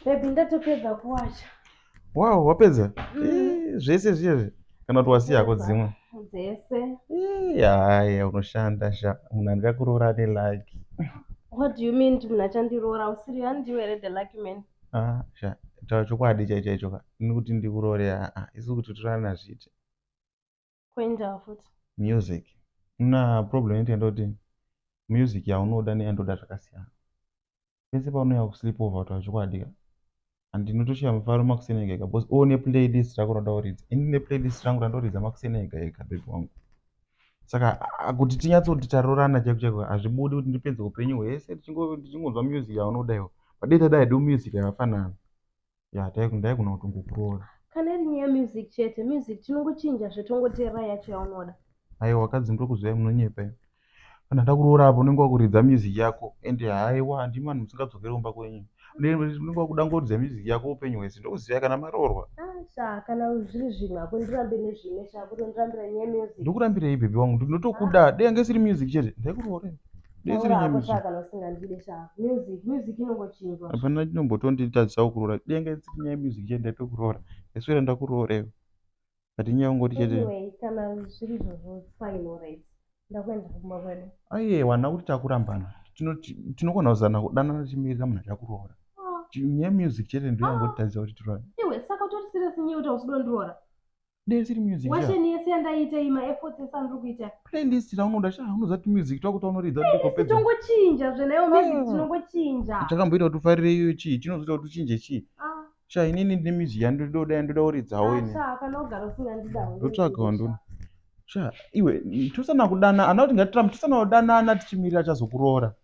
Baby ndatopedza kuwacha. Wow, wapedza? Eh, zvese zviyezvi kana kuti wasiya hako dzimwe? Dzese. Eh, haya unoshanda sha. Munhu andichakuroora ane lucky. What do you mean kuti munhu achandiroora? Usiri handiwe here the lucky man? Ah, sha. Taura chokwadi chaicho chaicho ka. Ini kuti ndikuroore ah, isu kuti torana hazviiti. Kuendawo futi. Music. Una problem inoita ndoti music yaunoda neyandoda zvakasiyana. Pese paunouya kusleep over kutaura chokwadi ka. And ndinotoshaya mufaro makuseni ega ega because une playlist rako raunoda kuridza. Ini ndine playlist rangu randoridza makuseni ega ega baby wangu. Saka kuti tinyatsoti taroorana chaiko chaiko hazvibudi kuti ndipedze upenyu hwese ndichingonzwa music yaunoda iwe. But dai tada hedu music yakafanana. Ya ndaigona kutongokuroora. Kana iri nyaya yemusic chete, music tinongochinja zve tongoteerera yacho yaunoda. Aiwa vakadzi ndokuzivai munonyepa imi. Kana ndakuroora apo unenge wakuridza music yako ende haiwa handimi vanhu musingadzokeri kumba kwenyu. Unenge wakuda ngoridza music yako upenyu hwese ndokuzivai kana maroorwa. Ah sha kana zviri zvimwe hako ndirambe nezvimwe sha kutondirambira nyaya yemusic. Ndokurambirei baby wangu ndinotokuda dai yanga isiri music chete ndaikuroora. Hapana chinombotonditadzisa kukuroora dai yanga isiri nyaya yemusic chete ndaitokuroora ndaswera ndakuroora iwe but inyaya yekungoti chete aiwa handina kuti takurambana tinogona kuzana kudanana tichimirira munhu achakuroora nyaya yemusic chete ndiyo yangotitadzisa kuti tiroorane iwe saka utori serious nyaya yekuti hausi kuda kundiroora Dai isiri music. Washeni yese yandaiita iyi ma efforts ese andiri kuita. Playlist raunoda sha unoziva kuti music twako twaunoridza kuti ukapedza. Tongochinja zve nayo music tinongochinja. Chakamboita kuti ufarire iyoyo chii? Chinozoita kuti uchinje chii? Ah. Sha inini ndine music yandoda yandoda kuridzawo ah, ini. Sha kana ugara usingandidawo. Ndotsvaga wandoda. Sha iwe tosana kudana ana kuti ngatirambe tosana kudanana tichimirira chazokuroora.